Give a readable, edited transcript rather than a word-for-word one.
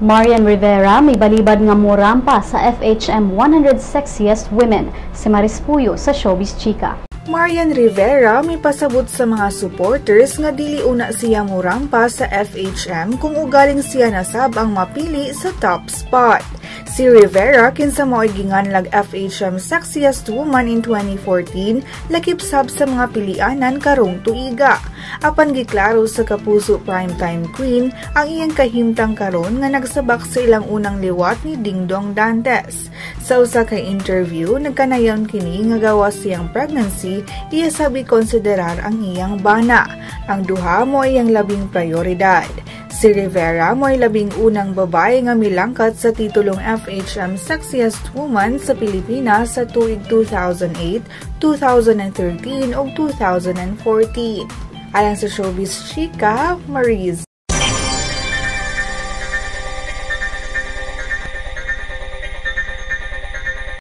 Marian Rivera may balibad nga morampa sa FHM 100 Sexiest Women. Si Maris Puyo sa Showbiz Chika. Marian Rivera may pasabot sa mga supporters nga dili una siya morampa sa FHM kung ugaling siya nasab ang mapili sa top spot. Si Rivera, kinsa mao'y ginganlag FHM Sexiest Woman in 2014, lakip sab sa mga pilianan karong tuiga. Apan giklaro sa Kapuso Primetime Queen ang iyang kahimtang karon nga nagsabak sa ilang unang liwat ni Dingdong Dantes. Sa usa ka interview, nagkanayon kini nga gawas siyang pregnancy, iya sab gikonsiderar ang iyang bana. Ang duha mao iyang labing prioridad. Si Rivera mo'y labing unang babae nga milangkat sa titulong FHM Sexiest Woman sa Pilipinas sa tuig 2008, 2013 ug 2014. Alang sa Showbiz Chika, Mariz.